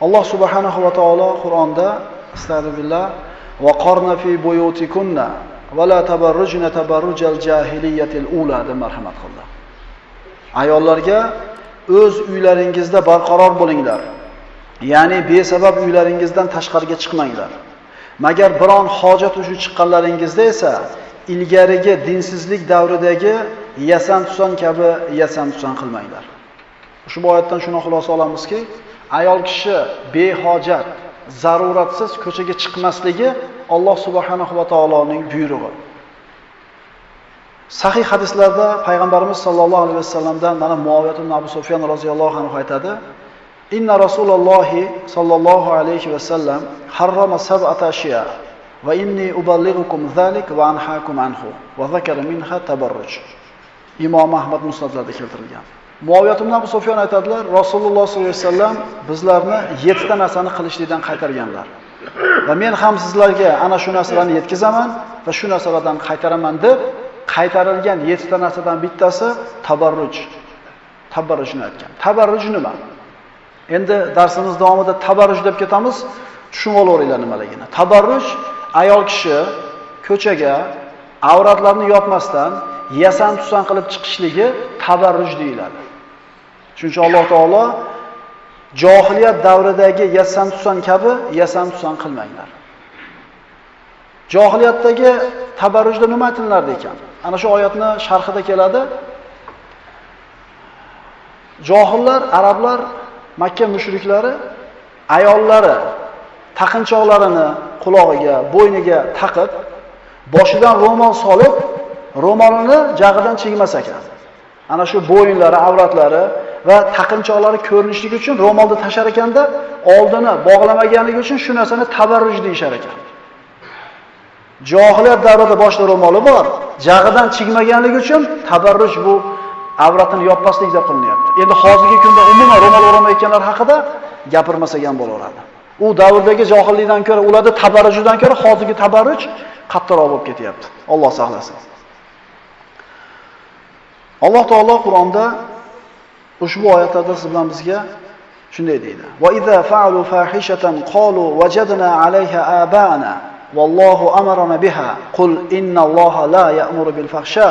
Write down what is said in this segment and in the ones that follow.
Alloh subhanahu va taolo Qur'onda astagfirullah va qarna fi buyutikunna va la tabarrujna tabarrujal jahiliyatil ula deb marhamat qildi. Ayollarga o'z uylaringizda barqaror bo'linglar. Ya'ni besabab uylaringizdan tashqariga chiqmanglar. Magar biron hojat uchun chiqqanlaringizda esa ilgarigi dinsizlik davridagi yasan-tusan kabi yasan-tusan qilmanglar. Ushbu oyatdan shuni xulosa olamizki, ayol kishi behojat, zaruratsiz ko'chaga chiqmasligi Alloh subhanahu va taoloning buyrug'i. Sahih hadislarda payg'ambarimiz sollallohu alayhi vasallamdan mana Muaviyat ibn Abu Sufyan roziyallohu anhu aytadi: "Inna Rasulullohi sollallohu alayhi vasallam harrama sab'ata ashiya va inni uballighukum zalik va anhaakum anhu va zakara minha tabarruj." Imom Ahmad Musnadlarda keltirilgan. Muaviyat ibn Abu Sufyan aytadilar, Rasululloh sollallohu alayhi vasallam bizlarni 7 ta narsani qilishlikdan qaytarganlar. Va men ham sizlarga ana shu narsalarni yetkazaman va shu narsalardan qaytaraman deb qaytarilgan 7 ta narsadan bittasi tabarruj. Tabarrujni aytgan. Tabarruj nima? Endi darsimiz davomida tabarruj deb ketamiz, tushunib olaveringlar nimaligini. Tabarruj ayol kishi ko'chaga avratlarni yopmasdan yasan-tusan qilib chiqishligi tabarruj deyiladi. Chunki Alloh taolo johiliyat davridagi yasan-tusan kabi yasan-tusan qilmanglar. Johiliyatdagi tabarrujda nima aytilardi ekan? Ana shu oyatni sharhida keladi. Johillar, arablar, Makka mushriklari ayollari taqinchoqlarini qulog'iga, bo'yniga taqib, boshidan ro'mol solib, ro'molini jag'idan chegmas ekan. Ana shu bo'yinlari, avratlari va taqinchoqlari ko'rinishligi uchun ro'molni tashar ekanda, oldini bog'lamaganligi uchun shu narsani tabarruj deyishar ekan. Johiliyat davrida boshda ro'moli bor, jag'idan chigmaganligi uchun tabarruj bu avratini yopmaslik deb qilinyapti. Endi hozirgi kunda umuman ro'mol o'ramayotganlar haqida gapirmasak ham bo'laveradi. U davrdagi johillikdan ko'ra, ularda tabarrujidan ko'ra hozirgi tabarruj qattiqroq bo'lib ketyapti. Alloh saqlasin. Alloh taolo Qur'onda ushbu oyatlarda siz bilan bizga shunday deydi: "Va iza fa'alu fahishatan qalu wajadna 'alayha aba'ana vallohu amarna biha qul innalloha la ya'muru bil fahsha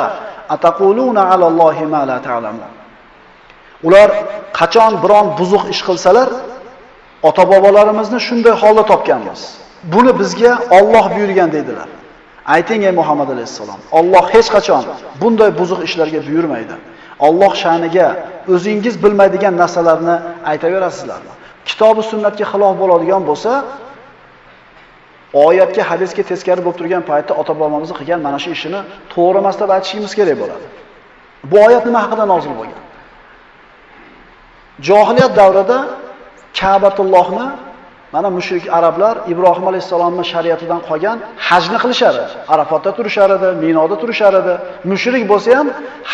ataquluna 'alallohi ma la ta'lamun." Ular qachon biron buzuq ish qilsalar, ota-bobolarimizni shunday holda topganmiz. Buni bizga Alloh buyurgan deydilar. Ayting ey Muhammad alayhissalom, Alloh hech qachon bunday buzuq ishlarga buyurmaydi. Alloh sha'niga o'zingiz bilmaydigan narsalarni aytaverasizlarmi? Kitobi sunnatga xilof bo'ladigan bo'lsa, oyatga, hadisga teskari bo'lib turgan paytda ota-bobomiz qilgan mana shu ishini to'g'ri emas deb aytishimiz kerak bo'ladi. Bu oyat nima haqida nozil bo'lgan? Johiliyat davrida Ka'batullohni mana mushrik arablar Ibrohim alayhissalomning shariatidan qolgan hajni qilishar edi. Arafatda turishar edi, Minoda turishar edi. Mushrik bo'lsa ham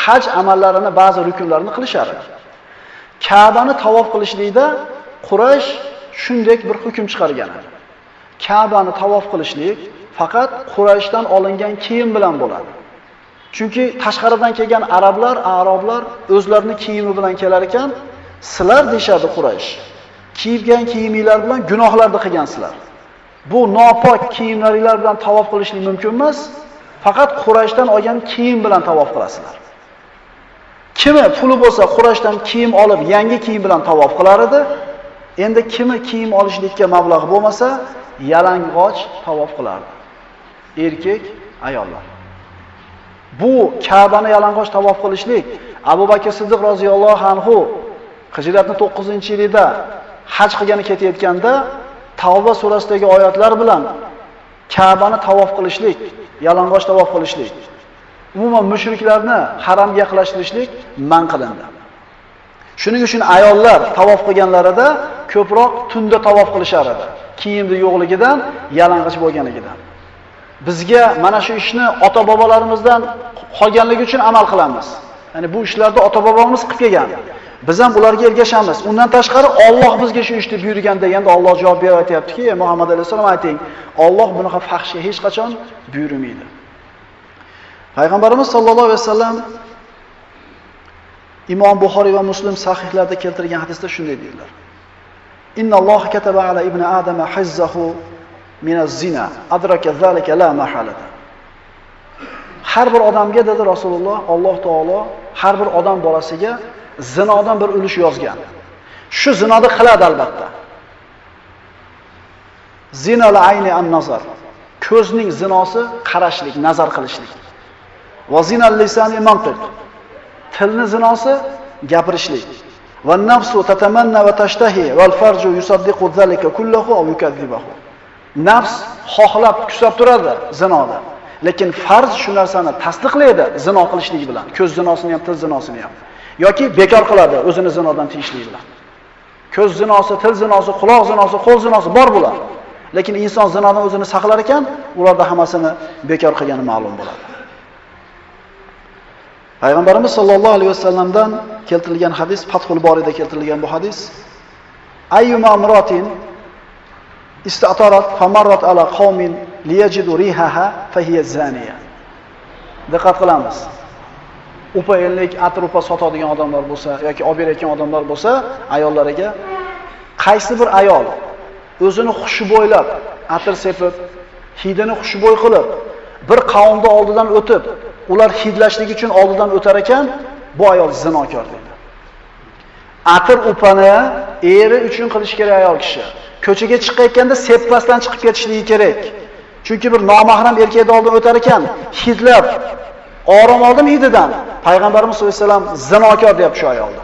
haj amallarini ba'zi rukunlarini qilishar edi. Ka'bani tavof qilishlikda Quraysh shunday bir hukm chiqargan edi. Ka'bani tavof qilishlik faqat Qurayshdan olingan kiyim bilan bo'ladi. Chunki tashqaridan kelgan arablar, aroblar o'zlarini kiyimi bilan kelar ekan, sizlar deyshadi Quraysh. Kiygan kiyiminglar bilan gunohlarni qilgansizlar. Bu nopok kiyimlaringlar bilan tavof qilishlik mumkin emas, faqat Qurayshdan olgan kiyim bilan tavof qilasizlar. Kimi puli bo'lsa Qurayshdan kiyim olib, yangi kiyim bilan tavof qilar edi. Endi kimi kiyim olishlikka mablag' bo'lmasa, yalang'och tavof qilardi. Erkak, ayollar. Bu Ka'bani yalang'och tavof qilishlik Abu Bakr Siddiq roziyallohu anhu Hijratning 9-yilida haj qilgani ketayotganda Tavba surasidagi oyatlar bilan Ka'bani tavof qilishlik, yalang'och tavof qilishlik, umuman mushriklarni haramga yaqinlashtirishlik man qilindi. Shuning uchun ayollar tavof qilganlarida ko'proq tunda tavof qilishar edi. Kiyimda yo'qligidan, yalang'och bo'lganligidan. Bizga mana shu ishni ota-bobolarimizdan qolganligi uchun amal qilamiz. Ya'ni bu ishlarda ota-bobomiz qilib kelgan. Biz ham ularga ergashamiz. Undan tashqari Alloh bizga shu ishni buyurgan deganda Alloh javob berib aytayaptiki, ey Muhammad alayhisalom ayting, Alloh bunaqa fahshga hech qachon buyurmaydi. Payg'ambarimiz sollallohu alayhi vasallam Imom Buxoriy va Muslim sahihlarida keltirgan hadisda shunday deydilar. Innalloha kataba ala ibn Adama hizzahu min az-zina adraka zalika la mahalata. Har bir odamga dedi Rasululloh, Alloh taolo har bir odam bolasiga zinodan bir ulush yozgan. Shu zinoni qiladi albatta. Zinal ayni an-nazar. Ko'zning zinosi qarashlik, nazar qilishlik. Va zinal lisani mantiq. Tilning zinosi gapirishlik. Va nafsu tatamanna va tashtahi val farju yusaddiqu zalika kulluhu aw yukazzibahu. Nafs xohlab, kusab turadi zinoda. Lekin farz shu narsani tasdiqlaydi zino qilishlik bilan, ko'z zinosini ham, til zinosini ham. Yoki bekor qiladi o'zini zinodan tiyishlik bilan. Ko'z zinosi, til zinosi, quloq zinosi, qo'l zinosi bor bular. Lekin inson zinodan o'zini saqlar ekan, ularda hammasini bekor qilgani ma'lum bo'ladi. Payg'ambarimiz sollallohu alayhi vasallamdan keltirilgan hadis, Fathul Boriyda keltirilgan bu hadis. Ayyuma imratin istatarat famarrat ala qaumin liyajidu rihaha fahiya zaniya. Diqqat qilamiz. Upa ellik atir upa sotadigan odamlar bo'lsa yoki olib berayotgan odamlar bo'lsa, ayollariga qaysi bir ayol o'zini xushbo'ylab, atir sepib, hidini xushbo'y qilib, bir qavmni oldidan o'tib, ular hidlashlik uchun oldidan o'tar ekan, bu ayol zinokor deydi. Atir upani eri uchun qilish kerak ayol kishi. Ko'chaga chiqayotganda seppasdan chiqib ketishligi kerak. Chunki bir nomahram erkakning oldidan o'tar ekan, hidlab, orom oldim hididan. Payg'ambarimiz sollallohu alayhi vasallam zinokor deyapti shu ayolni.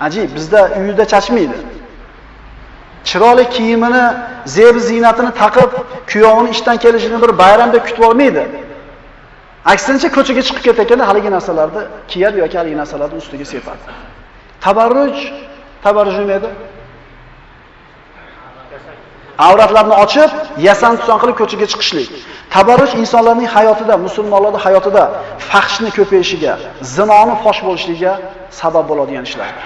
Ajib, bizda uyida chachmaydi. Chiroyli kiyimini, zebi ziynatini taqib, kuyovini ishdan kelishini bir bayramda kutib olmaydi. Aksincha ko'chaga chiqib ketayotganda haligi narsalarni kiyadi yoki haligi narsalarni ustiga sepadi. Tabarruj, tabarruj nima edi? Avratlarni ochib, yasan-tusan qilib ko'chaga chiqishlik. Tabarruj insonlarning hayotida, musulmonlarning hayotida fahshni ko'payishiga, zinoni fosh bo'lishligiga sabab bo'ladigan ishlardir.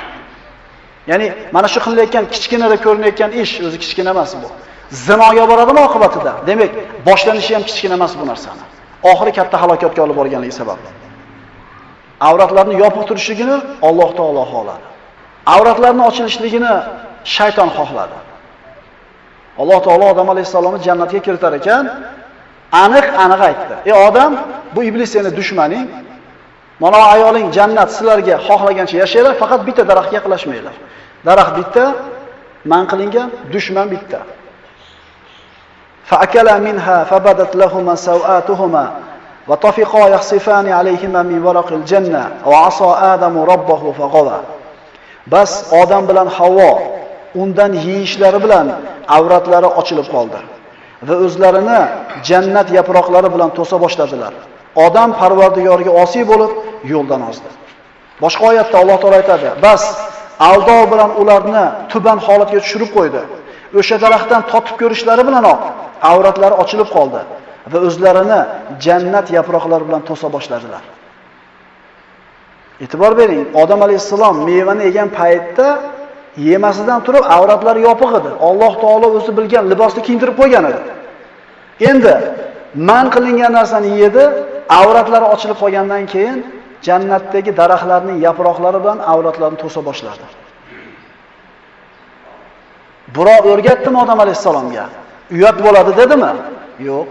Ya'ni mana shu qilinayotgan kichkinada ko'rinayotgan ish o'zi kichkina emas bu. Zinoga boradimi oqibatida? Demak, boshlanishi ham kichkina emas bu narsani. Oxiri katta halokatga olib borganligi sababli. Avratlarni yopiq turishligini Alloh taolo xohladi. Avratlarni ochilishligini shayton xohladi. Alloh taolo Odam alayhissalomni jannatga kiritar ekan, aniq-aniq aytdi. Ey odam, bu iblis seni dushmaning. Mana ayoling jannat sizlarga xohlagancha yashanglar, faqat bitta daraxtga yaqinlashmanglar. Daraxt bitta, man qilingan, dushman bitta. Fa akala minha fabadat lahuma sawatuhuma va tafiqa yakhsifani alayhima min waraqil janna va asa Adamu robbahu faghawa. Bas Odam bilan Havvo undan yeyishlari bilan avratlari ochilib qoldi va o'zlarini jannat yaproqlari bilan to'sa boshladilar. Odam Parvardigoriga osiy bo'lib yo'ldan ozdi. Boshqa oyatda Alloh taolo aytadi: "Bas aldov bilan ularni tuban holatga tushirib qo'ydi. O'sha daraxtdan totib ko'rishlari bilanoq avratlari ochilib qoldi va o'zlarini jannat yaproqlari bilan to'sa boshladilar." E'tibor bering, Odam alayhissalom mevani yegan paytda yemasidan turib avratlari yopiq edi. Alloh taolo o'zi bilgan libosni kiyintirib qo'ygan edi. Endi man qilingan narsani yedi, avratlari ochilib qolgandan keyin jannatdagi daraxtlarning yaproqlari bilan avratlarini to'sa boshladi. Birov o'rgatdimi Odam alayhissalomga? Uyat bo'ladi dedimi? Yo'q.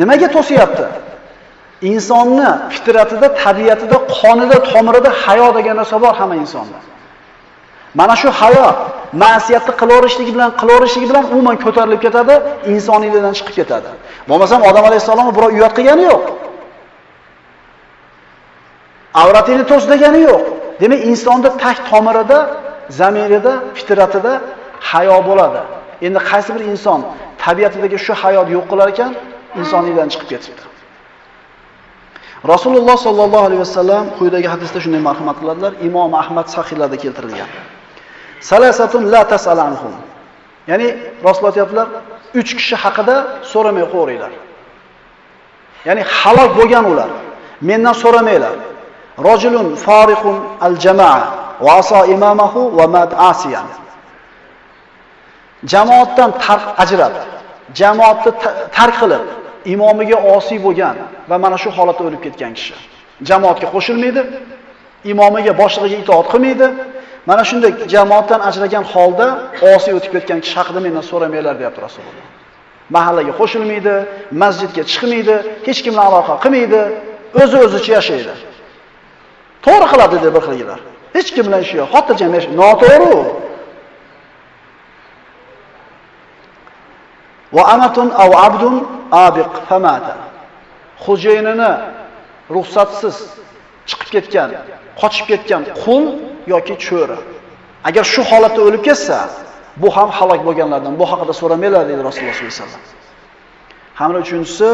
Nimaga to'sayapti? Insonni fitratida, tabiatida, qonida, tomirida hayo degan narsa bor hamma insonda. Mana shu hayo ma'siyatni qilaverishligi bilan umuman ko'tarilib ketadi, insoniylikdan chiqib ketadi. Bo'lmasam Odam alayhissalomni birov uyat qilgani yo'q. Avratini to's degani yo'q. Demak, insonda tag tomirida, zamirida, fitratida hayo bo'ladi. Endi qaysi bir inson tabiatidagi shu hayot yo'q qilar ekan, insoniylikdan chiqib ketibdi. Rasululloh sollallohu alayhi vasallam quyidagi hadisda shunday marhamat qiladilar, Imom Ahmad sahihlarida keltirilgan. Salasatun la tasal anhum. Ya'ni Rasululloh aytibdilar, 3 kishi haqida so'ramay qo'yinglar. Ya'ni halok bo'lgan ular. Mendan so'ramanglar. Rajulun fariqun al-jamaa va asa imamahu va mat asiyan. Jamoatdan tark ajrab, jamoatni tark qilib, imomiga osiy bo'lgan va mana shu holatda o'lib ketgan kishi. Jamoatga qo'shilmaydi, imomiga, boshlig'iga itoat qilmaydi Mana shunday jamoatdan ajragan holda osiy o'tib ketgan kishi haqida mendan so'ramanglar deyapti Rasululloh. Mahallaga qo'shilmaydi, masjidga chiqmaydi, hech kim bilan aloqa qilmaydi, o'zi o'zicha yashaydi. To'g'ri qiladi deb bir xilgilar. Hech kim bilan ishi yo'q, xotirjam yashaydi. Noto'g'ri. Va amatun aw abdun abiq famata. Xo'jayinini ruxsatsiz chiqib ketgan, qochib ketgan qul yoki cho'ri. Agar shu holatda o'lib ketsa, bu ham halok bo'lganlardan. Bu haqida so'ramanglar dedi Rasululloh sollallohu alayhi vasallam. Hamda uchinchisi,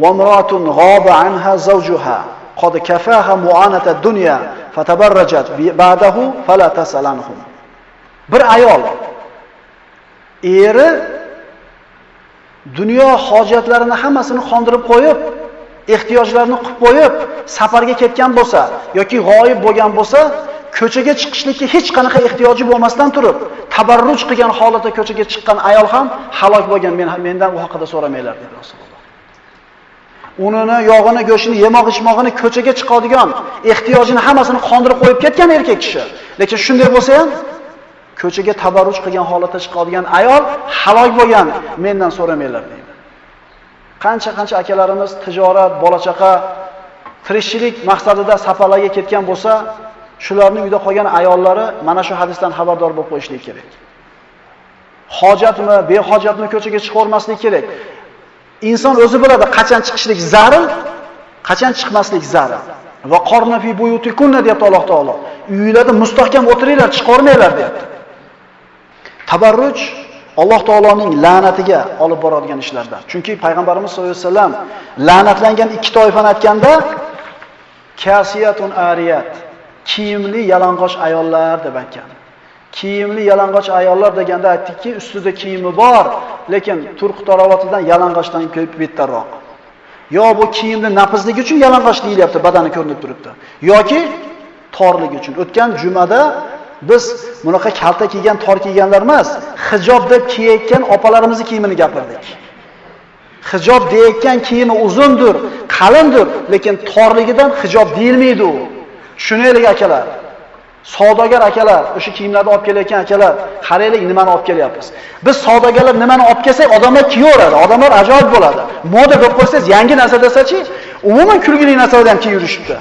va imra'atun g'aba anha zawjuha qad kafaha mu'anata ad-dunya fatabarrajat ba'dahu fala tasalanhum. Bir ayol eri dunyo hojatlarini hammasini qondirib qo'yib, ehtiyojlarini qilib qo'yib, safarga ketgan bo'lsa yoki g'oyib bo'lgan bo'lsa, ko'chaga chiqishlikka hech qanaqa ehtiyoji bo'lmasdan turib, tabarruj qilgan holatda ko'chaga chiqqan ayol ham halok bo'lgan, mendan u haqida so'ramanglar dedi Rasululloh. Unini, yog'ini, go'shtini, yemoq ichmog'ini ko'chaga chiqadigan ehtiyojini hammasini qondirib qo'yib ketgan erkak kishi. Lekin shunday bo'lsa ham ko'chaga tabarruj qilgan holatda chiqadigan ayol halok bo'lgan, mendan so'ramanglar deydi. Qancha-qancha akalarimiz tijorat, bola-chaqa, tirikchilik maqsadida safarlarga ketgan bo'lsa, shularning uyda qolgan ayollari mana shu hadisdan xabardor bo'lib qo'yishlik kerak. Hojatmi, behojatmi ko'chaga chiqarmaslik kerak. Inson o'zi biladi qachon chiqishlik zarur, qachon chiqmaslik zarur. Va qorna fi buyutikunna deyapti Alloh taolo. Uylarda mustahkam o'tiringlar, chiqarmanglar deyapti. Tabarruj Alloh taoloning la'natiga olib boradigan ishlardan. Chunki payg'ambarimiz sollallohu alayhi vasallam la'natlangan ikki toifani aytganda kasiyatun ariyat, kiyimli yalang'och ayollar deb aytgan. Kiyimli yalang'och ayollar deganda aytdikki, ustida kiyimi bor, lekin turq tarovatidan yalang'ochdan ko'p bettarroq. Yo bu kiyimni nafsligi uchun yalang'och deyilyapti, badani ko'rinib turibdi. Yoki torligi uchun. O'tgan jumada biz bunaqa kalta kiygan, tor kiyganlar emas, hijob deb kiyayotgan opalarimizning kiyimini gapirdik. Hijob deyotgan kiyimi uzundir, qalindir, lekin torligidan hijob deyilmaydi u. Tushunaylik akalar. Savdogar akalar, o'sha kiyimlarni olib kelayotgan akalar, qaraylik nimani olib kelyapmiz. Biz savdogarlar nimani olib kelsak, odamlar kiyaveradi, odamlar ajoyib bo'ladi. Moda deb qo'ysangiz, yangi narsa desa-chi, umuman kulgili narsalarni ham kiyib yurishibdi.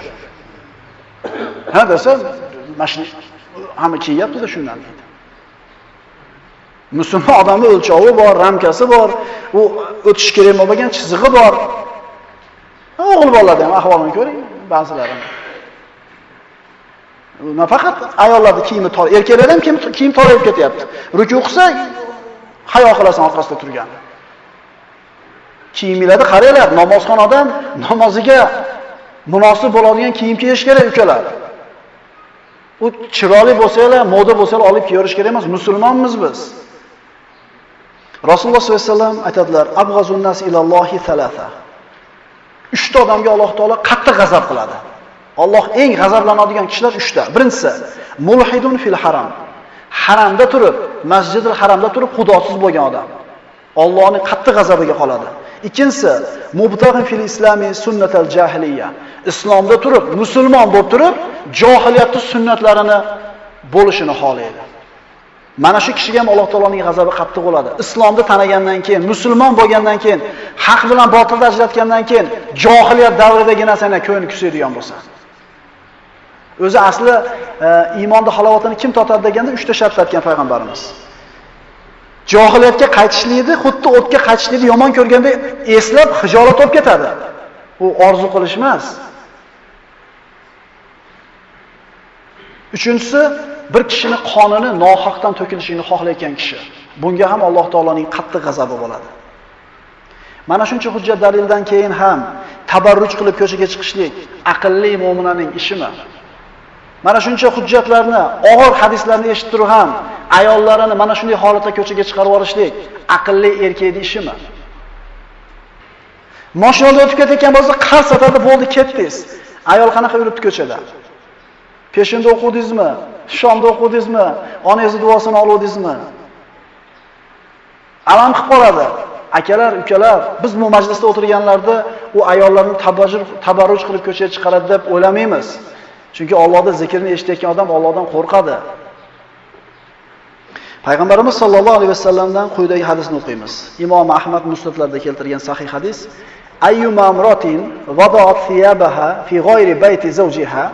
Ha desa, mashina hamma kiyapti-da shundan deydi. Musulmon odamning o'lchovi bor, ramkasi bor, u o'tish kerak bo'lmagan chizig'i bor. O'g'il bolalarda ham ahvolini ko'ring, ba'zilarini. Nafaqat ayollarda kiyimi tor, erkaklar ham kiyim torayib ketyapti. Ruku qilsa, hayo qilasan orqasida turgan. Kiyimlarni qaranglar, namozxon odam namoziga munosib bo'ladigan kiyim kiyish kerak ukalar. U chiroyli bo'lsa-la, moda bo'lsa-la olib kiyorish kerak emas, musulmonmiz biz. Rasululloh sollallohu alayhi vasallam aytadilar: "Abg'azun nas ilallohi thalatha." Uchta odamga Alloh taolo qattiq g'azab qiladi. Alloh eng g'azablanadigan kishilar uchta. Birinchisi, mulhidun fil haram. Haramda turib, Masjidil Haramda turib xudosiz bo'lgan odam. Allohning qattiq g'azabiga qoladi. Ikkinchisi, mubtag'in fil islami sunnatal jahiliya. Islomda turib, musulmon bo'lib turib, johiliyatning sunnatlarini bo'lishini xohlaydi. Mana shu kishiga ham Alloh taoloning g'azabi qattiq bo'ladi. Islomni tanigandan keyin, musulmon bo'lgandan keyin, haq bilan botilni ajratgandan keyin johiliyat davridagi narsani ko'ngli kusaydigan bo'lsa. O'zi asli iymonda halovatini kim totadi deganda 3 ta shart aytgan payg'ambarimiz. Johiliyatga qaytishlikni, xuddi o'tga qaytishlikni yomon ko'rganda eslab xijolat bo'lib ketadi. U orzu qilish emas. Uchinchisi, bir kishining qonini nohaqdan to'kilishini xohlayotgan kishi. Bunga ham Alloh taoloning qattiq g'azabi bo'ladi. Mana shuncha hujjat dalildan keyin ham tabarruj qilib ko'chaga chiqishlik aqlli mo'minaning ishimi? Mana shuncha hujjatlarni, og'ir hadislarni eshitib turib ham ayollarini mana shunday holatda ko'chaga chiqarib yuborishlik aqlli erkakning ishimi? Mashinada o'tib ketayotgan bo'lsa, qars atadi, bo'ldi, ketdingiz. Ayol qanaqa yuribdi ko'chada? Peshinda o'qidingizmi? Shomda o'qidingizmi? Onangiz duosini oluvdingizmi? Alam qilib qoladi. Akalar, ukalar, biz bu majlisda o'tirganlarda u ayollarni tabarruj qilib ko'chaga chiqaradi deb o'ylamaymiz. Chunki Allohning zikrini eshitayotgan odam Allohdan qo'rqadi. Payg'ambarimiz sollallohu alayhi vasallamdan quyidagi hadisni o'qiymiz. Imom Ahmad Musnadlarda keltirgan sahih hadis. Ayyuma imratin wada'at thiyabaha fi ghayri bayti zawjiha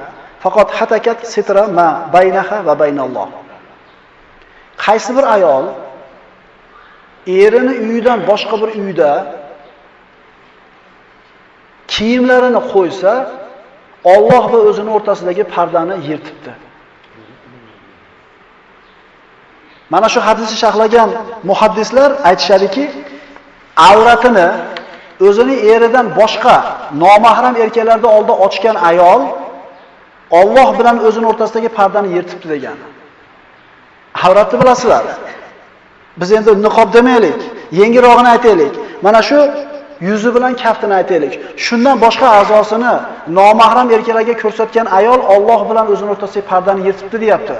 faqad hatakat sitra ma baynaha va baynalloh. Qaysi bir ayol erini uyidan boshqa bir uyda kiyimlarini qo'ysa, Alloh va o'zining o'rtasidagi pardani yirtibdi. Mana shu hadisni sharhlagan muhaddislar aytishadiki, avratini o'zini eridan boshqa nomahram erkaklarning oldida ochgan ayol Alloh bilan o'zining o'rtasidagi pardani yirtibdi degan. Avratni bilasizlar. Biz endi niqob demaylik, yengilrog'ini aytaylik. Mana shu yuzi bilan kaftini aytaylik. Shundan boshqa a'zosini nomahram erkaklarga ko'rsatgan ayol Alloh bilan o'zining o'rtasidagi pardani yirtibdi deyapti.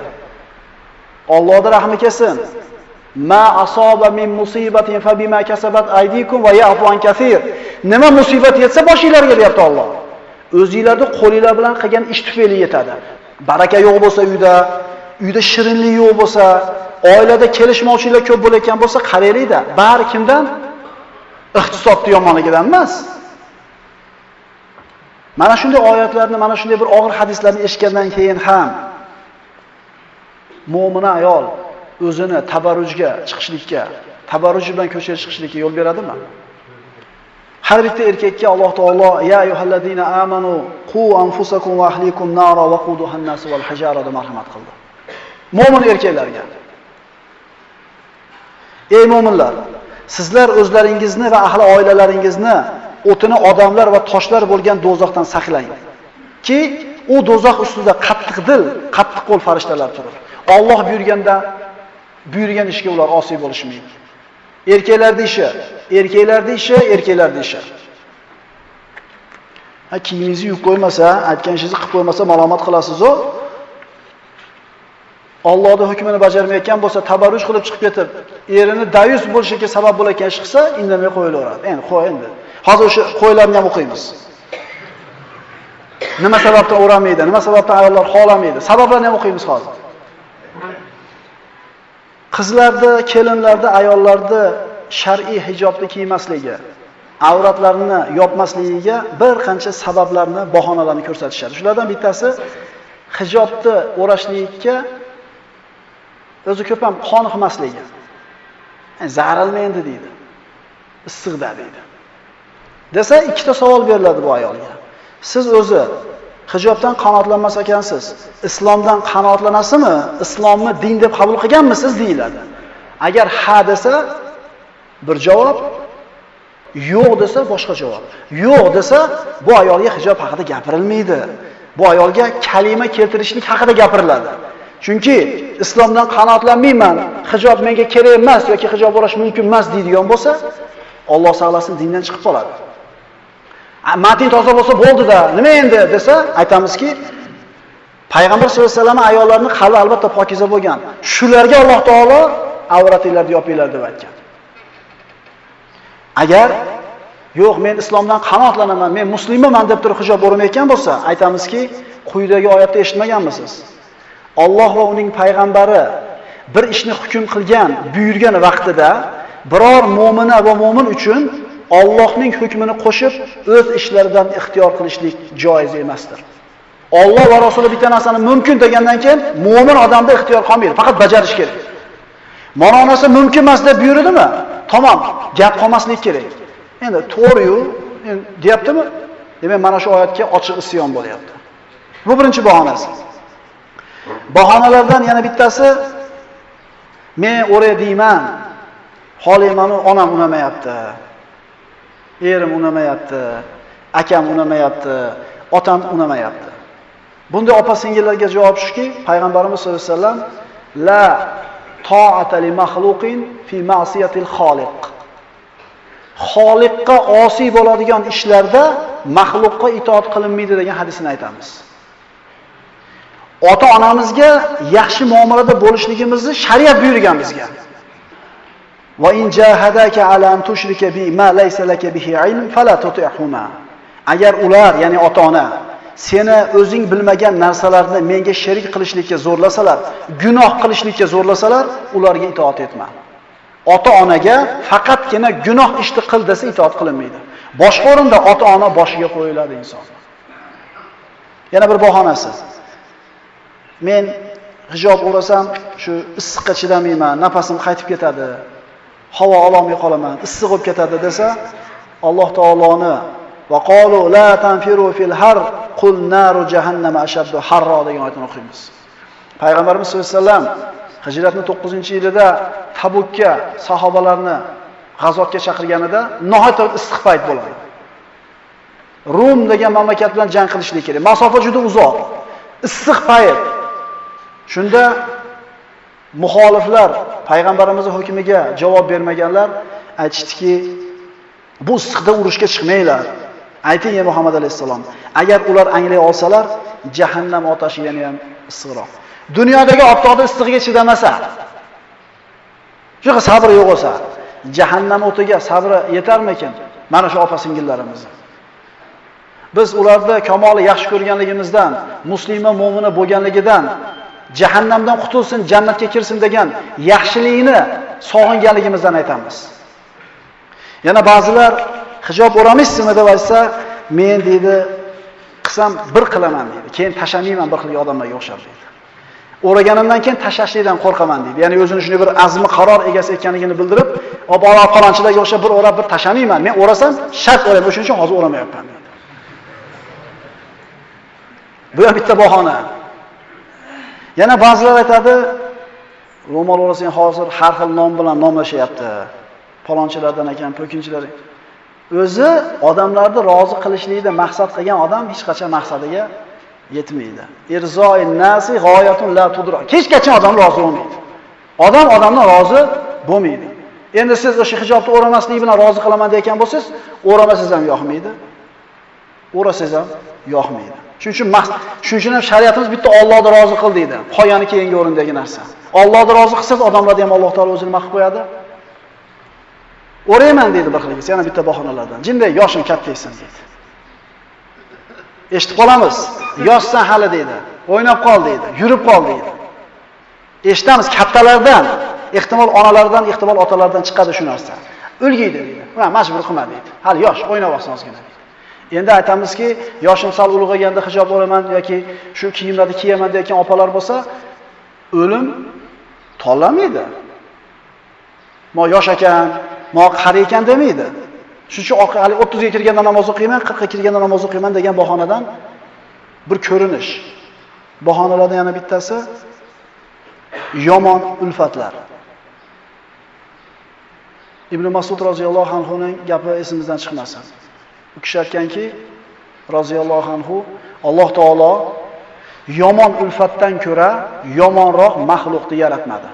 Allohning rahmi kelsin. Ma asaba min musibatin fa bima kasabat aydikum va ya'fu an kaseer. Nima musibat yetsa boshinglarga deyapti Alloh. O'zingizlarni qo'linglar bilan qilgan ish tufayli yetadi. Baraka yo'q bo'lsa uyda, uyda shirinlik yo'q bo'lsa, oilada kelishmovchiliklar ko'p bo'layotgan bo'lsa, qaraylik-da, bari kimdan? Iqtisodning yomonligidan emas. Mana shunday oyatlarni, mana shunday bir og'ir hadislarni eshitgandan keyin ham mo'mina ayol o'zini tabarrujga chiqishlikka, tabarruj bilan ko'chaga chiqishlikka yo'l beradimi? Har bitta erkakka Alloh taolo ya ayyuhallazina amanu qu anfusakum va ahlikum nara va quduhan nas val hijara deb marhamat qildi. Mo'min erkaklarga. Ey mo'minlar, sizlar o'zlaringizni va ahli oilalaringizni o'tini odamlar va toshlar bo'lgan do'zaxdan saqlang. Ki u do'zax ustida qattiq dil, qattiq qo'l farishtalar turur. Alloh buyurganda buyurgan ishga ular osiy bo'lishmaydi. Erkaklarning ishi, erkaklarning ishi, erkaklarning ishi. Ha, kiyimingizni yuvib qo'ymasa, aytgan ishingizni qilib qo'ymasa malomat qilasiz-u. Allohning hukmini bajarmayotgan bo'lsa, tabarruj qilib chiqib ketib, erini dayus bo'lishiga sabab bo'layotgan ish qilsa, indamay qo'yilaveradi. Endi qo'y endi. Hozir o'sha qo'ylarni ham o'qiymiz. Nima sababdan o'ramaydi, nima sababdan ayollar xohlamaydi? Sabablarni ham o'qiymiz hozir. Qizlarda, kelinlarda, ayollarda shar'iy hijobni kiymasligi, avratlarini yopmasligiga bir qancha sabablarni, bahonalarni ko'rsatishadi. Shulardan bittasi hijobni o'rashlikka o'zi ko'p ham qoniqmasligi. Zarilma endi deydi. Issiqda deydi. Desa ikkita savol beriladi bu ayolga. Siz o'zi hijobdan qanoatlanmas ekansiz, islomdan qanoatlanasizmi? Islomni din deb qabul qilganmisiz deyiladi. Agar ha desa bir javob, yo'q desa boshqa javob. Yo'q desa bu ayolga hijob haqida gapirilmaydi. Bu ayolga kalima keltirishlik haqida gapiriladi. Chunki islomdan qanoatlanmayman, hijob menga kerak emas yoki hijob o'rash mumkin emas deydigan bo'lsa, Alloh saqlasin dindan chiqib qoladi. Matin toza bo'lsa bo'ldi-da, nima endi desa, aytamizki, Payg'ambar sollallohu alayhi vasallam ayollarning qalbi albatta pokiza bo'lgan. Shularga Alloh taolo avratinglarni yopinglar deb aytgan. Agar yo'q, men islomdan qanoatlanaman, men musulmonman deb turib hijob o'ramayotgan bo'lsa, aytamizki, quyidagi oyatda eshitmaganmisiz? Alloh va uning payg'ambari bir ishni hukm qilgan, buyurgan vaqtida biror mo'mina va mo'min uchun Allohning hukmini qo'shib o'z ishlaridan ixtiyor qilishlik joiz emasdir. Alloh va Rasuli bitta narsani mumkin degandan keyin mo'min odamda ixtiyor qolmaydi, faqat bajarish kerak. Mana narsa mumkin emas deb buyuridimi? Tamom, gap qolmaslik kerak. Endi to'g'ri-yu, endi deyaptimi? Demak, mana shu oyatga ochiq isyon bo'lyapti. Bu birinchi bahonasi. Bahonalardan yana bittasi men o'ray deyman, xohlaymanu onam unamayapti. Erim unamayapti, akam unamayapti, otam unamayapti. Bunday opa-singillarga javob shuki, Payg'ambarimiz sollallohu alayhi vasallam la ta'ata li mahluqin fi ma'siyatil xoliq. Xoliqqa osiy bo'ladigan ishlarda mahluqqa itoat qilinmaydi degan hadisini aytamiz. Ota-onamizga yaxshi muomalada bo'lishligimizni shariat buyurgan bizga. Va in jahadaka ala an tushrika bi ma laysa laka bihi ilm fala tuti'huma. Agar ular, ya'ni ota-ona Seni o'zing bilmagan narsalarni menga sherik qilishlikka zo'rlasalar, gunoh qilishlikka zo'rlasalar, ularga itoat etma. Ota-onaga faqatgina gunoh ishni qil desa itoat qilinmaydi. Boshqa o'rinda ota-ona boshiga qo'yiladi inson. Yana bir bahonasi. Men hijob o'rasam, shu issiqqa chidamayman, nafasim qaytib ketadi, havo ololmay qolaman, issiq bo'lib ketadi desa, Alloh taoloni va qalu la tanfiru fil har qul naru jahannama ashaddu harra degan oyatni o'qiymiz. Payg'ambarimiz sollallohu alayhi vasallam hijratning 9-yilida Tabukka sahobalarni g'azotga chaqirganida nihoyatda issiq payt bo'ladi. Rum degan mamlakat bilan jang qilishlik kerak. Masofa juda uzoq. Issiq payt. Shunda muxoliflar payg'ambarimizning hukmiga javob bermaganlar aytishdiki, bu issiqda urushga chiqmanglar. Ayting ey Muhammad alayhisalom, agar ular anglay olsalar, jahannam otashi yana ham issiqroq. Dunyodagi oftobning issig'iga chidamasa, shunaqa sabri yo'q bo'lsa, jahannam o'tiga sabri yetarmikin? Mana shu opa-singillarimiz. Biz ularni kamoli yaxshi ko'rganligimizdan, musulmon mo'mina bo'lganligidan, jahannamdan qutulsin, jannatga kirsin degan yaxshilikni sog'inganligimizdan aytamiz. Yana ba'zilar hijob o'ramaysizmi deb aytsa, men deydi, qilsam bir qilaman deydi. Keyin tashamayman bir xil odamlarga o'xshab deydi. O'raganimdan keyin tashashlikdan qo'rqaman deydi. Ya'ni o'zini shunday bir azmi qaror egasi ekanligini bildirib, opa qoronchilarga o'xshab bir o'rab bir tashamayman. Men o'rasam shart o'rayman. O'shuning uchun hozir o'ramayapman deydi. Bu ham bitta bahona. Yana ba'zilar aytadi, ro'mol o'rasang hozir har xil nom bilan nomlashyapti. Palonchilardan ekan, po'kinchilar. O'zi odamlarni rozi qilishlikda maqsad qilgan odam hech qachon maqsadiga yetmaydi. Irzoin nasi g'oyatun la tudrak. Hech qachon odam rozi bo'lmaydi. Odam odamdan rozi bo'lmaydi. Endi siz o'sha hijobni o'ramaslik bilan rozi qilaman degan bo'lsangiz, o'ramasangiz ham yoqmaydi. O'rasangiz ham yoqmaydi. Shuning uchun ham shariatimiz bitta Allohni rozi qil deydi. Qolgani keyingi o'rindagi narsa. Allohni rozi qilsangiz, odamlarni ham Alloh taolo o'zini maqib qo'yadi. O'rayman deydi bir xilgisi, yana bitta bahonalardan. Jinday yoshim katta esin deydi. Eshitib qolamiz. Yoshsan hali deydi. O'ynab qol deydi, yurib qol deydi. Eshitamiz kattalardan, ehtimol onalardan, ehtimol otalardan chiqadi shu narsa. Ulgiydi deydi. Ular majbur qilma deydi. Hali yosh, o'ynab olsin ozgina deydi. Endi aytamizki, yoshim sal ulg'ayganda hijob o'raman yoki shu kiyimlarni kiyaman degan opalar bo'lsa, o'lim tanlamaydi. Mo yosh ekan, mo qari ekan demaydi. Shuning uchun hali 30 ga kirganda namoz o'qiyman, 40 ga kirganda namoz o'qiyman degan bahonadan bir ko'rinish. Bahonalardan yana bittasi yomon ulfatlar. Ibn Mas'ud roziyallohu anhu ning gapi esimizdan chiqmasin. U kishi aytganki, roziyallohu anhu, Alloh taolo yomon ulfatdan ko'ra yomonroq maxluqni yaratmadi.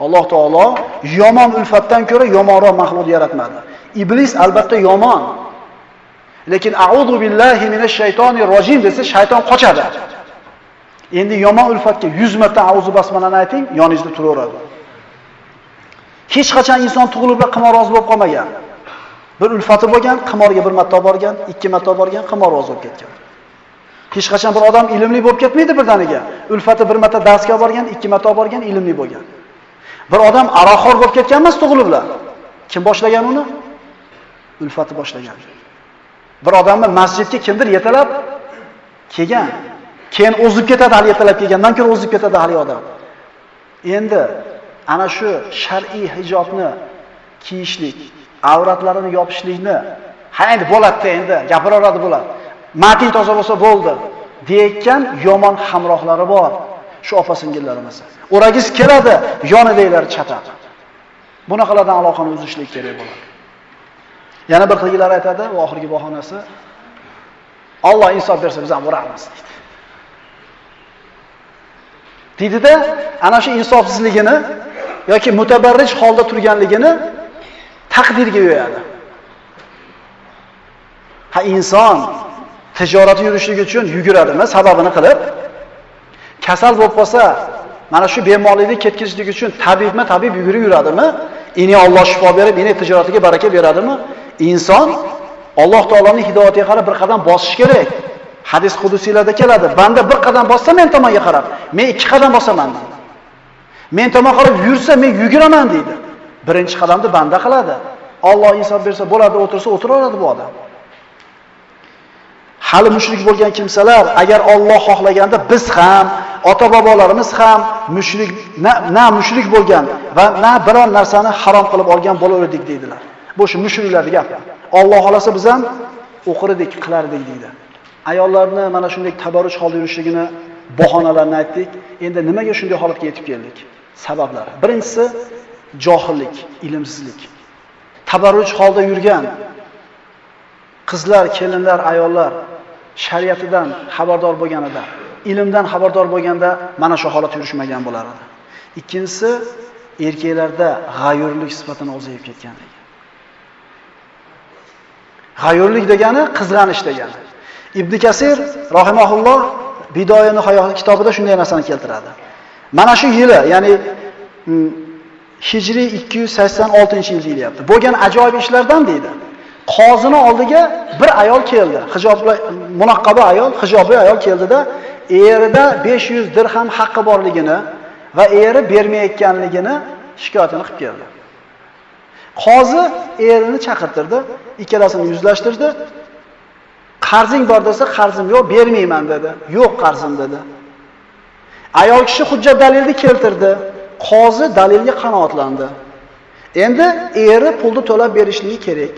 Alloh taolo yomon ulfatdan ko'ra yomonroq maxluqni yaratmadi. Iblis albatta yomon. Lekin a'udhu billahi minash shaytonir rojim desa shayton qochadi. Endi yomon ulfatga 100 marta a'uzu basmalani ayting, yoningizda turaveradi. Hech qachon inson tug'ilib qimorvoz bo'lib qolmagan. Bir ulfati bo'lgan, qimorga bir marta borgan, ikki marta borgan, qimorvoz bo'lib ketgan. Hech qachon bir odam ilmli bo'lib ketmaydi birdaniga. Ulfati bir marta darsga borgan, ikki marta borgan, ilmli bo'lgan. Bir odam aroqxo'r bo'lib ketgan emas tug'iliblar. Kim boshlagan uni? Ulfati boshlagan. Bir odamni masjidga kimdir yetalab kelgan. Keyin o'zib ketadi, hali yetalab kelgandan keyin o'zib ketadi hali odam. Endi ana shu shar'iy hijobni kiyishlik, avratlarini yopishlikni, ha endi bo'ladi-da endi, gapiraveradi bo'ladi. Matin toza bo'lsa bo'ldi deyotgan yomon hamrohlari bor. Shu opa-singillarimiz. O'ragiz keladi, yonidagilar chatadi. Bunaqalardan aloqani uzishlik kerak bo'ladi. Yana bir xilgilar aytadi, va oxirgi bahonasi Alloh insof bersa biz ham o'ramiz deydi. Deydida, ana shu insofsizligini yoki mutabarrij holda turganligini taqdirga yo'yadi. Ha inson tijorati yurishligi uchun yuguradimi, sababini qilib, kasal bo'lib qolsa, mana shu bemorlikni ketkazishlik uchun tabibmi, tabib yugurib yuradimi? Ini Alloh shifo berib, ini tijoratiga baraka beradimi? Inson Alloh taoloning hidoyatiga qarab bir qadam bosish kerak. Hadis qudusiylarda keladi. Banda bir qadam bossa men tomonga qarab, men 2 qadam bosaman deydi. Men tomon qarab yursa men yuguraman deydi. Birinchi qadamni banda qiladi. Alloh insof bersa bo'ladi, o'tirsa o'tiraveradi bu odam. Hali mushrik bo'lgan kimsalar agar Alloh xohlaganda biz ham, ota-bobolarimiz ham mushrik na mushrik bo'lgan va na biror narsani harom qilib olgan bo'lardik deydilar. Bu shu mushriklarning gapi. Alloh xolasa biz ham o'qirdik, qilardik deydi. Ayollarni mana shunday tabarruj holda yurishligini bahonalarini aytdik. Endi nimaga shunday holatga yetib keldik? Sabablari. Birinchisi johillik, ilmsizlik. Tabarruj holda yurgan qizlar, kelinlar, ayollar shariatidan xabardor bo'lganida, ilmdan xabardor bo'lganda mana shu holat yurishmagan bo'lar edi. Ikkinchisi erkaklarda g'ayurlik sifatini o'zayib ketganligi. G'ayurlik degani qizg'anish degani. Ibn Kasir rahimahulloh Bidoya Nihoya kitobida shunday narsani keltiradi. Mana shu yili, ya'ni Hijriy 286-yil deyilyapti. Bo'lgan ajoyib ishlardan deydi. Qozini oldiga bir ayol keldi. Hijobli, munaqqaba ayol, hijobli ayol keldida, erida 500 dirham haqqi borligini va eri bermayotganligini shikoyatini qilib keldi. Qozi erini chaqirtirdi, ikkalasini yuzlashtirdi. Qarzing bor desa, qarzim yo'q, bermayman dedi. Yo'q qarzim dedi. Ayol kishi hujjat dalilni keltirdi. Qozi dalilga qanoatlandi. Endi eri pulni to'lab berishligi kerak.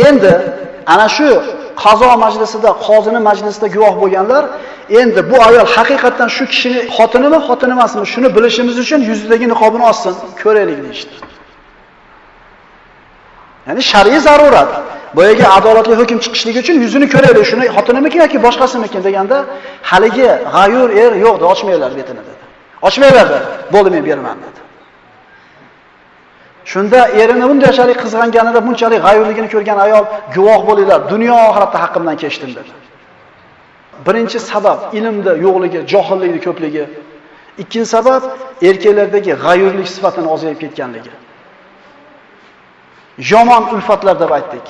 Endi ana shu qazo majlisida, qozini majlisida guvoh bo'lganlar, endi bu ayol haqiqatan shu kishini xotinimi, xotini emasmi, shuni bilishimiz uchun yuzidagi niqobini ossin, ko'raylik deyishdi. Ya'ni shar'iy zarurat. Boyaga adolatli hukm chiqishligi uchun yuzini ko'raylik, shuni xotinimikin yoki boshqasimikin deganda, haligi g'ayur er yo'q, ochmanglar betini dedi. Ochmanglar dedi. Bo'ldi, men beraman dedi. Shunda erini bunchalik qizg'anganida, bunchalik g'ayurligini ko'rgan ayol guvoh bo'linglar, dunyo oxiratda haqqimdan kechdim dedi. Birinchi sabab ilmda yo'qligi, johillikning ko'pligi. Ikkinchi sabab erkaklardagi g'ayurlik sifatini ozayib ketganligi. Yomon ulfatlar deb aytdik.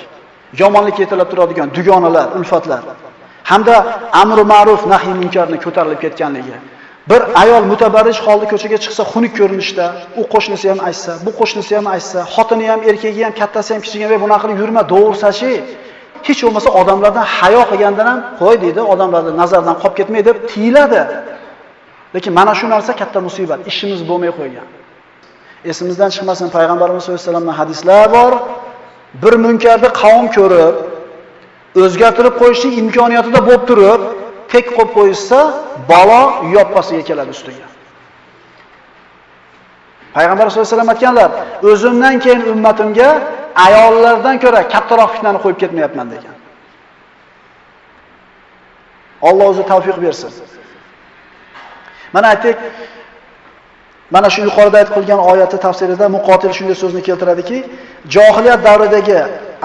Yomonlikka yetalab turadigan dugonalar, ulfatlar hamda amri ma'ruf nahiy munkarni ko'tarilib ketganligi. Bir ayol mutabarrij holda ko'chaga chiqsa, xunuk ko'rinishda, u qo'shnisi ham aytsa, bu qo'shnisi ham aytsa, xotini ham, erkagi ham, kattasi ham, kichigi ham bunaqa qilib yurma, to'g'risachi, hech bo'lmasa odamlardan hayo qilgandan ham qo'y deydi, odamlarning nazaridan qolib ketmay deb tiyiladi. Lekin mana shu narsa katta musibat, ishimiz bo'lmay qo'ygan. Esimizdan chiqmasin, payg'ambarimiz sollallohu alayhi vasallamdan hadislar bor. Bir munkarni qavm ko'rib, o'zgartirib qo'yishning imkoniyatida bo'lib turib, tek qo'yib qo'yishsa, balo yoppasiga keladi ustiga. Payg'ambar sollallohu alayhi vasallam aytganlar, o'zimdan keyin ummatimga ayollardan ko'ra kattaroq fitnani qo'yib ketmayapman degan. Alloh o'zi tavfiq bersin. Mana aytdik, mana shu yuqorida aytib qo'yilgan oyatni tafsirida Muqotil shunday so'zni keltiradiki, johiliyat davridagi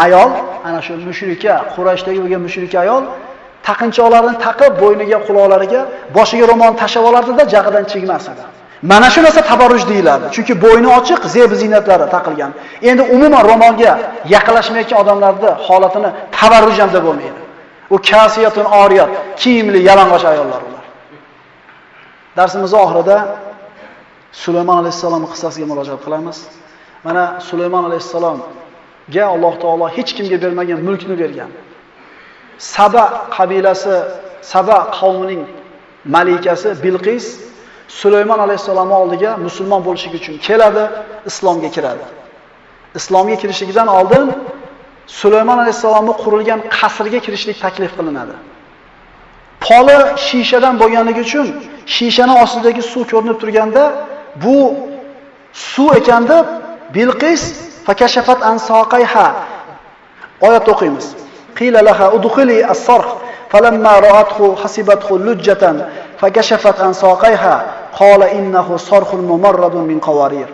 ayol, ana shu mushrika, Qurayshdagi bo'lgan mushrika ayol taqinchoqlarini taqib, bo'yniga, quloqlariga, boshiga ro'mol tashlab olardida, jag'idan chigmas edi. Mana shu narsa tabarruj deyiladi. Chunki bo'yni ochiq, zeb zinatlari taqilgan. Endi umuman ro'molga yaqinlashmayotgan odamlarning holatini tabarruj ham deb bo'lmaydi. U kasiyatun oriyat, kiyimli yalang'och ayollar ular. Darsimiz oxirida Sulaymon alayhissalomning qissasiga murojaat qilamiz. Mana Sulaymon alayhissalomga Alloh taolo hech kimga bermagan mulkni bergan. Saba qabilasi, Saba qavmining malikasi Bilqis Sulaymon alayhissalomning oldiga musulmon bo'lish uchun keladi, islomga kiradi. Islomga kirishidan oldin Sulaymon alayhissalomning qurilgan qasrga kirishlik taklif qilinadi. Poli shishadan bo'lganligi uchun shishaning ostidagi suv ko'rinib turganda, bu suv ekan deb Bilqis fakashafat an saqayha oyat o'qiymiz. Qila laha udkhili as-sarh falamma ra'athu hasibathu lujjatan fakashafat an saqayha qala innahu sarhun mumarradun min qawarir.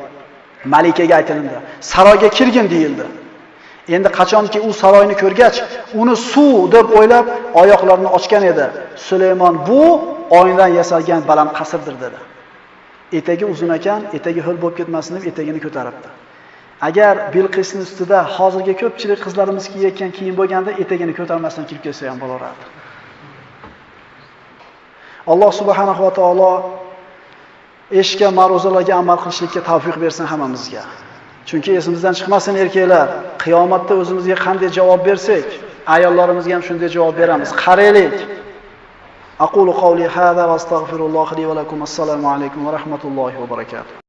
Malikaga aytilindi. Saroyga kirgin deyildi. Endi qachonki u saroyni ko'rgach, uni suv deb o'ylab oyoqlarini ochgan edi. Sulaymon bu oynadan yasalgan baland qasrdir dedi. Etagi uzun ekan, etagi ho'l bo'lib ketmasin deb etagini ko'taribdi. Agar Bilqisning ustida hozirgi ko'pchilik qizlarimiz kiyayotgan kiyim bo'lganda, etagini ko'tarmasdan kirib kelsa ham bo'lardi. Alloh subhanahu va taolo eshitgan ma'ruzalarga amal qilishlikka tavfiq bersin hammamizga. Chunki esimizdan chiqmasin erkaklar, qiyomatda o'zimizga qanday javob bersak, ayollarimizga ham shunday javob beramiz. Qaraylik. Aqulu qawli hada va astagfirulloh li va lakum. Assalomu alaykum va rahmatullohi va barakatuh.